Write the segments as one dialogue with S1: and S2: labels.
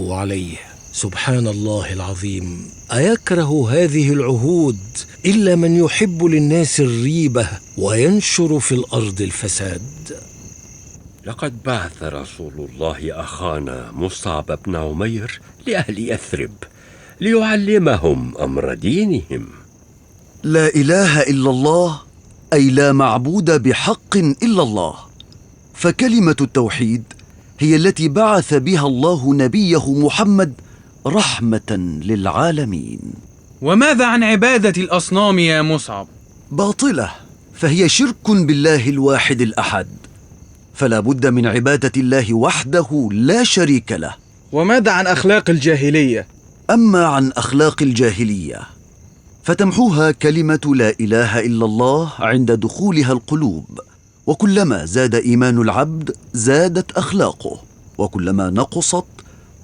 S1: الله عليه. سبحان الله العظيم، أيكره هذه العهود إلا من يحب للناس الريبة وينشر في الأرض الفساد؟
S2: لقد بعث رسول الله أخانا مصعب بن عمير لأهل يثرب ليعلمهم أمر دينهم.
S3: لا إله إلا الله، أي لا معبود بحق إلا الله. فكلمة التوحيد هي التي بعث بها الله نبيه محمد رحمة للعالمين.
S4: وماذا عن عبادة الأصنام يا مصعب؟
S3: باطلة، فهي شرك بالله الواحد الأحد، فلا بد من عبادة الله وحده لا شريك له.
S4: وماذا عن أخلاق الجاهلية؟
S3: أما عن أخلاق الجاهلية فتمحوها كلمة لا إله إلا الله عند دخولها القلوب، وكلما زاد إيمان العبد زادت أخلاقه، وكلما نقصت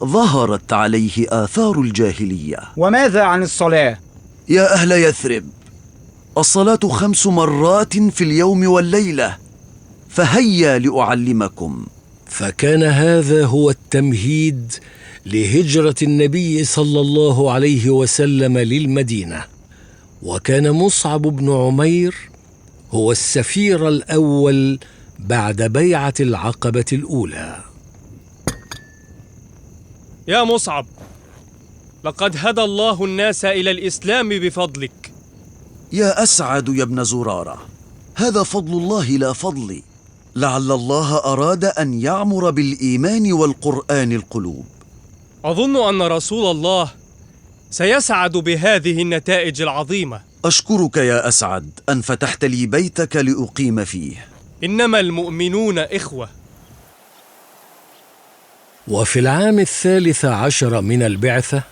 S3: ظهرت عليه آثار الجاهلية.
S5: وماذا عن الصلاة؟
S3: يا أهل يثرب، الصلاة 5 مرات في اليوم والليلة، فهيا لأعلمكم.
S1: فكان هذا هو التمهيد لهجرة النبي صلى الله عليه وسلم للمدينة. وكان مصعب بن عمير هو السفير الأول بعد بيعة العقبة الأولى.
S6: يا مصعب، لقد هدى الله الناس إلى الإسلام بفضلك.
S3: يا أسعد يا ابن زرارة، هذا فضل الله لا فضلي، لعل الله أراد أن يعمر بالإيمان والقرآن القلوب.
S6: أظن أن رسول الله سيسعد بهذه النتائج العظيمة.
S3: أشكرك يا أسعد أن فتحت لي بيتك لأقيم فيه.
S6: إنما المؤمنون إخوة.
S1: وفي العام 13 من البعثة،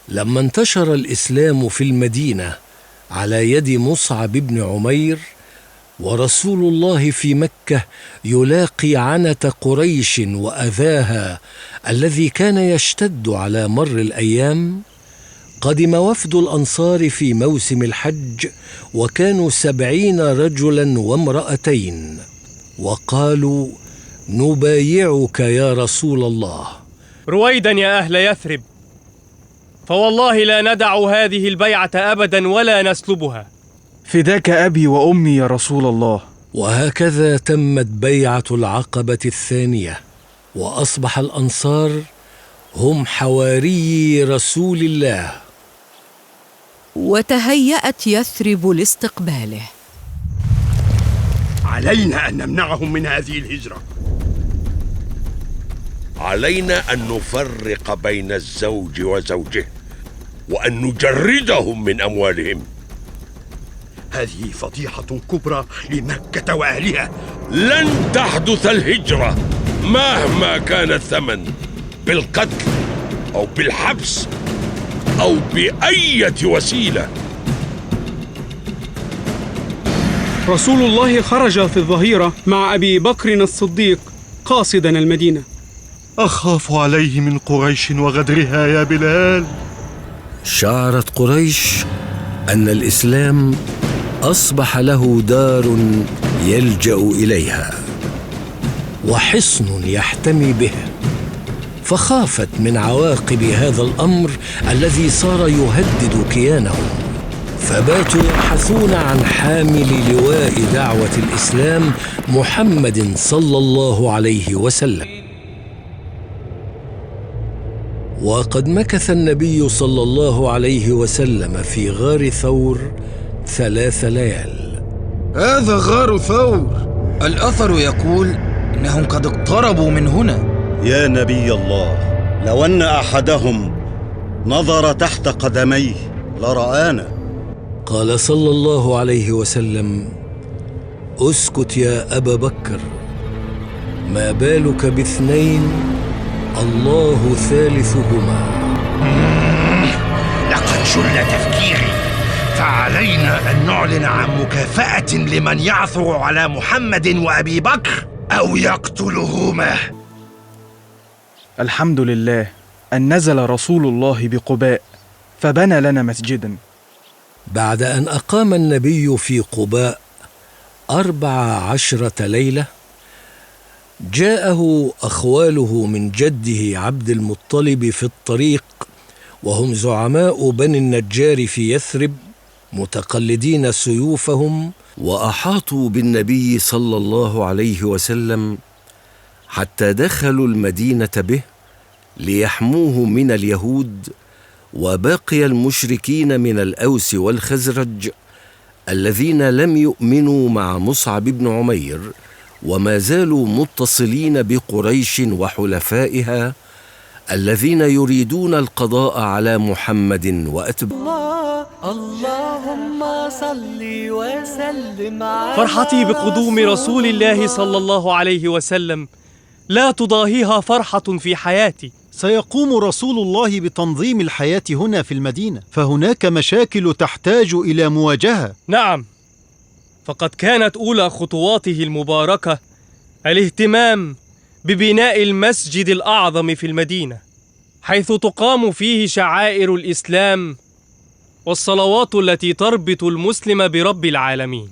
S1: لما انتشر الإسلام في المدينة على يد مصعب بن عمير، ورسول الله في مكة يلاقي عنة قريش وأذاها الذي كان يشتد على مر الأيام، قدم وفد الأنصار في موسم الحج، وكانوا 70 رجلا وامرأتين، وقالوا: نبايعك يا رسول الله.
S6: رويدا يا أهل يثرب، فوالله لا ندع هذه البيعة أبدا ولا نسلبها.
S4: فداك أبي وأمي يا رسول الله.
S1: وهكذا تمت بيعة العقبة الثانية، وأصبح الأنصار هم حواري رسول الله.
S7: وتهيأت يثرب لاستقباله.
S8: علينا أن نمنعهم من هذه الهجرة.
S2: علينا أن نفرق بين الزوج وزوجه، وأن نجردهم من أموالهم.
S8: هذه فضيحة كبرى لمكة وأهلها.
S2: لن تحدث الهجرة مهما كان الثمن، بالقتل أو بالحبس أو بأية وسيلة.
S9: رسول الله خرج في الظهيرة مع أبي بكر الصديق قاصدا المدينة.
S10: أخاف عليه من قريش وغدرها يا بلال.
S1: شعرت قريش أن الإسلام أصبح له دار يلجأ إليها وحصن يحتمي به، فخافت من عواقب هذا الأمر الذي صار يهدد كيانهم، فباتوا يبحثون عن حامل لواء دعوة الإسلام محمد صلى الله عليه وسلم. وقد مكث النبي صلى الله عليه وسلم في غار ثور 3 ليال.
S11: هذا غار ثور، الأثر يقول إنهم قد اقتربوا من هنا.
S12: يا نبي الله، لو أن أحدهم نظر تحت قدميه لرآنا.
S1: قال صلى الله عليه وسلم: اسكت يا أبا بكر، ما بالك باثنين الله ثالثهما.
S8: لقد شل تفكيري، فعلينا أن نعلن عن مكافأة لمن يعثر على محمد وأبي بكر أو يقتلهما.
S4: الحمد لله أن نزل رسول الله بقباء فبنى لنا مسجدا.
S1: بعد أن أقام النبي في قباء 14 ليلة، جاءه أخواله من جده عبد المطلب في الطريق، وهم زعماء بني النجار في يثرب متقلدين سيوفهم، وأحاطوا بالنبي صلى الله عليه وسلم حتى دخلوا المدينة به ليحموه من اليهود وباقي المشركين من الأوس والخزرج الذين لم يؤمنوا مع مصعب بن عمير وما زالوا متصلين بقريش وحلفائها الذين يريدون القضاء على محمد وأتباعه.
S5: اللهم صل وسلم على
S6: فرحتي بقدوم رسول الله صلى الله عليه وسلم لا تضاهيها فرحة في حياتي.
S13: سيقوم رسول الله بتنظيم الحياة هنا في المدينة، فهناك مشاكل تحتاج إلى مواجهة.
S6: نعم، فقد كانت أولى خطواته المباركة الاهتمام ببناء المسجد الأعظم في المدينة، حيث تقام فيه شعائر الإسلام والصلوات التي تربط المسلم برب العالمين.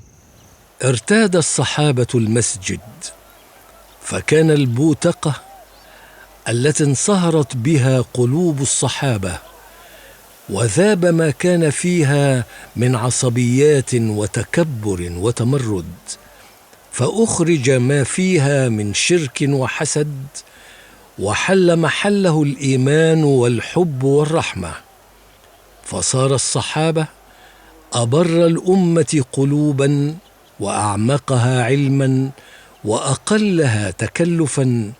S1: ارتاد الصحابة المسجد، فكان البوتقة التي انصهرت بها قلوب الصحابة، وذاب ما كان فيها من عصبيات وتكبر وتمرد، فأخرج ما فيها من شرك وحسد، وحل محله الإيمان والحب والرحمة. فصار الصحابة أبر الأمة قلوبا وأعمقها علما وأقلها تكلفا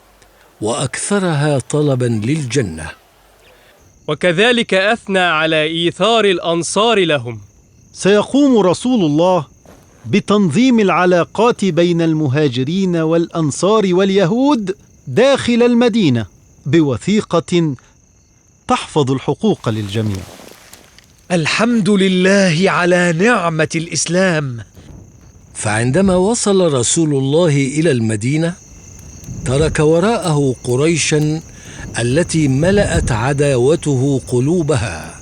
S1: وأكثرها طلبا للجنة.
S6: وكذلك أثنى على إيثار الأنصار لهم.
S13: سيقوم رسول الله بتنظيم العلاقات بين المهاجرين والأنصار واليهود داخل المدينة بوثيقة تحفظ الحقوق للجميع.
S14: الحمد لله على نعمة الإسلام.
S1: فعندما وصل رسول الله إلى المدينة ترك وراءه قريشا التي ملأت عداوته قلوبها،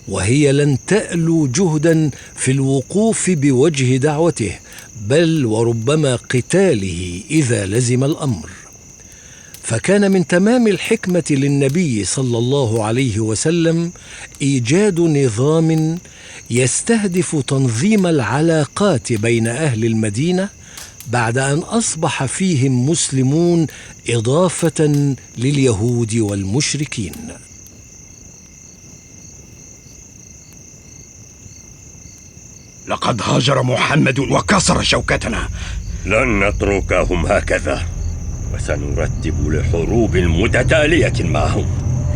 S1: وهي لن تألو جهدا في الوقوف بوجه دعوته، بل وربما قتاله إذا لزم الأمر. فكان من تمام الحكمة للنبي صلى الله عليه وسلم إيجاد نظام يستهدف تنظيم العلاقات بين أهل المدينة بعد أن أصبح فيهم مسلمون إضافة لليهود والمشركين.
S8: لقد هاجر محمد وكسر شوكتنا.
S2: لن نتركهم هكذا، وسنرتب لحروب متتالية معهم.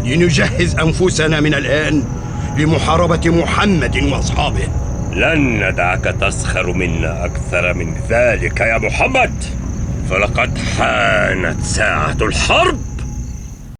S8: لنجهز أنفسنا من الآن لمحاربة محمد وأصحابه.
S2: لن ندعك تسخر منا أكثر من ذلك يا محمد، فلقد حانت ساعة الحرب.